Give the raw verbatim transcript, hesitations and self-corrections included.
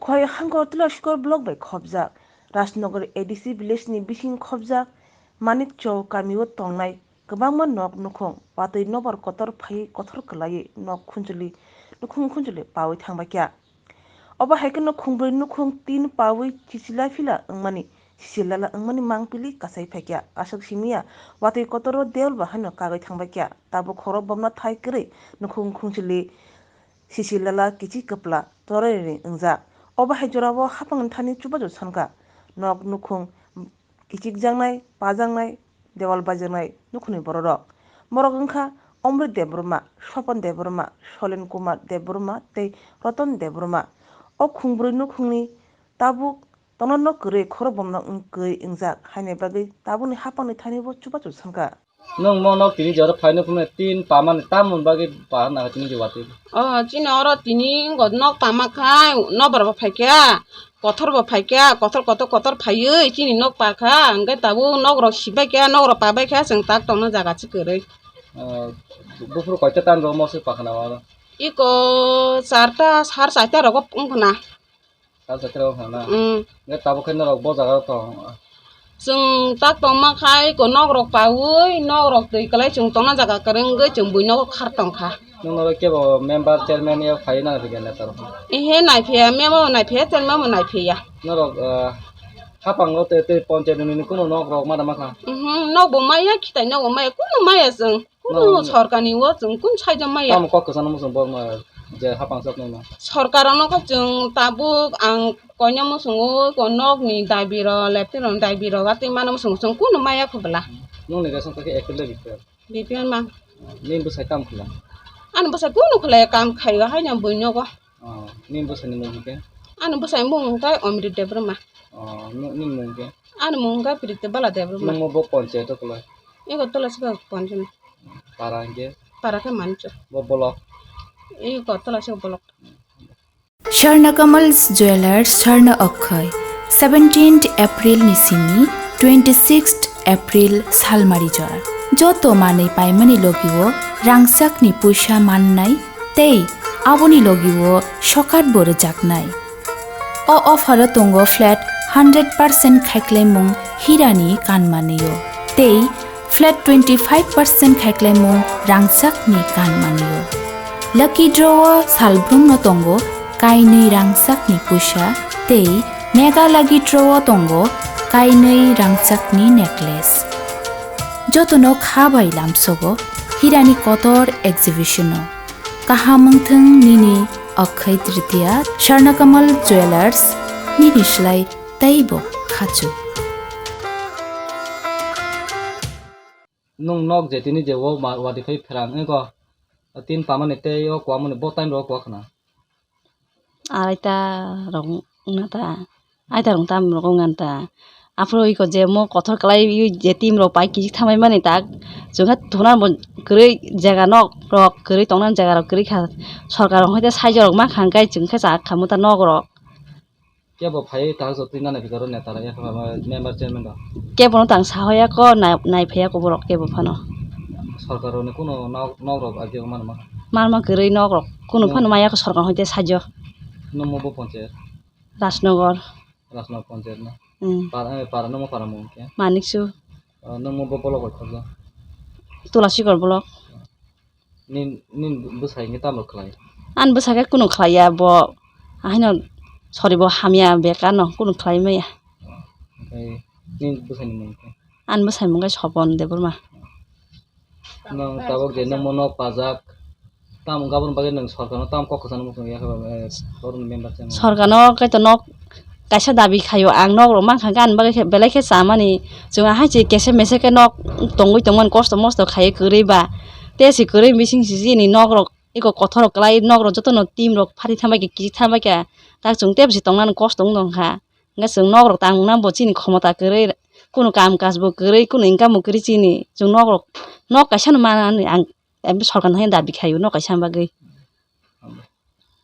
Khoi hangkor Tilasikor block bai khopjak. Rajnagar A D C village ni bising khopjak Manik Chowk kamio tongnai kwbangma nok nukhung watwi nobar kotor phaiwi kothor kwlaiwi nok khunchuli nukhung khunchuli pawi thangbaikha. Obo hai kheno khungbrwi nukhung tin pawi chichila phila wngmani, sisilala wngmani mangpili kasai phaikha. Aswk simiya watwi kotoro dewal bo haino kagwi thangbaikha. Tabuk horo bomno thai kwrwi nukhung khunchuli sisilala kichi kwpla torereni wngjak. Obo hai jorao hapang thani chubachu sankha. Nok nukhung kichikjaknai, pajaknai, dewal baijaknai nukhungni bororok. Borok wngkha Omrit Debbarma, Sopon Debbarma, Solen Kumar Debbarma tei Roton Debbarma. O khungbrwi nukhungni tabuk tongna nok kwrwi khorok bomno wng-, kwrwi wngjak haini bagwi tabukni hapangni thani bo chubachu sankha. Nwng mo nok tini jora phaino phunuknai tin pamani tamoni bagwi paharna tini je watwi? O, chini oro tini wngkha nok pama khai nobar bo phaikha, kothor bo phaikha, kothor kotor kotor phaiwi chini nok pakha, hwnkhe tabuk nok rok sibaikha, nok rok pabaikha, chwng tak tongna jaga se kwrwi. O, buphuru koita tan rok mo se pakhana oro? Iko charta, sar charta rogo wngkhana. Sal sakhe rw hwnna. Mm. Nge tabuk khe norok bo jaga o tong. Chwng tak tongma khai ko nok rok paui, nok rok twi kwlai chwng tongna jaga kwrwngwi chwng buino khar tongkha. Nwng norok kebo member, chairman ya phai na rwgena taro. Ehe, naiphiya, memo naiphiya, chairman mo naiphiya. Norok, ah, hapango te, te ponchayat ni kunu nok rok mana makha. Mhm, nok bo maya, khitai nok bo maya, kunu maya chwng. Kunu no, sorkarni o chwng kunu saijo maya. Tamo kok kwchangno muchung bo ma je hapang chapnai no. Sorkar ono khe chwng tabuk ang koina muchungo ko nokni dabi rok, leptwi rok dabi rok atwi mano muchungo chwng kunu maya kho bwla. Nokni ration card khe April le biphiya. Biphiya ma. Nini bwsai tamo khlai? Ani bwsai kunu khlai kam khaio haino bui nogo. Oh, nini bwsai ni mung khe? Ani bwsai mung khe Omrit Debbarma. Oh, nini mung khe? Ani mung khe Priti Bala Debbarma. Nungmo bo ponchayat o khlai? Ego tola se ponchayat. Para hwnkhe? Para khe Manikchwk. Bo block? Ego tola se block. Swarna Kamal Jewelers, Swarna Akshay, seventeenth April ni simi twenty-sixth April salmari jora. Joto manwi paimani logi o rangchak ni puisa mannai tei aboni logi o sokat bo rwjaknai. O offer o tongo flat hundred percent khaiklaimung hirani kanmanwi o tei flat twenty-five percent khaiklaimung rangchakni kanmanwi o. Lucky draw o salbrumno tongo kainwi rangchakni puisa tei mega lucky draw o tongo kainwi rangchakni necklace. Jotono kha bai lamsogo hirani kotor exhibition o. Kaham wngthung nini Akshay Tritiya, Swarna Kamal Jewelers, nini slai teibo khachu. Nwng nok je tini je o ma-, wadi phai pherang ego, tin pamani tei o kwamani bo time ro kwa khna. Araita rok wngna ta, aita rok tam rok wngna ta. Aphuru iko je mo kothor kwlai je team rok pai kisi thamai mani ta. Chwngkhe thuna bo kwrwi jaga nok rok kwrwi tongna jaga rok kwrwi kha. Sorkar rok hoite saijo rok ma kha hwnkhe chwngkhe cha kha mo ta nok rok. Kebo phai ta jotwi nana bikaro neta rok yakha member chairman rok. Kebo no tang sahoya ko nai, nai phaiya ko borok kebo phano. Sorkar rok ni kuno nok, nok rok agyo mano ma. Mar ma kwrwi nok rok kuno phano maya ko sorkar hoite saijo. Nwng mo bo ponchayat? Rajnagar. Rajnagar ponchayat no? Hmm. Para, eh, para nwng mo para mung khe? Maniksu. Ah, nwng mo bo block bai khobjak? Tulasikor block. Nin, nin bwsai hwnkhe tamo khlai? Ani bwsai khe kunu khlaiya bo, ahaino sori bo hamya bekar no kunu khlai maya. Okhai nin bwsai ni mung khe? Ani bwsai mung khe Sopon Debbarma. Nwng tabuk je nwng mo nok pajak, tamo gabon bagwi nwng sorkar no tamo kok kwchangno muchung ya khe ba, eh, borokni member se. Sorkar no kaitor nok kaisa dabi khaio, ang nok rok mankha, ani bagwi khe belai khe chamani chwng ahai se kese mese khe nok tongwi tongmani kosto mosto khaiwi kwrwi ba, tei se kwrwi bising sijini nok rok eko kothor rok kwlai nok rok jotono team rok phari thambai khe kisi thambai khe tak chwng tei bwswi tongnani kosto wng tongkha, hwnkhe chwng nok rok tangmung nang bo chini khomota kwrwi, kunu kam kaj bo kwrwi, kunu income bo kwrwi chini, chwng nok rok nok kaisa no manani ang sorkar no dabi khaio nok kaisa bagwi.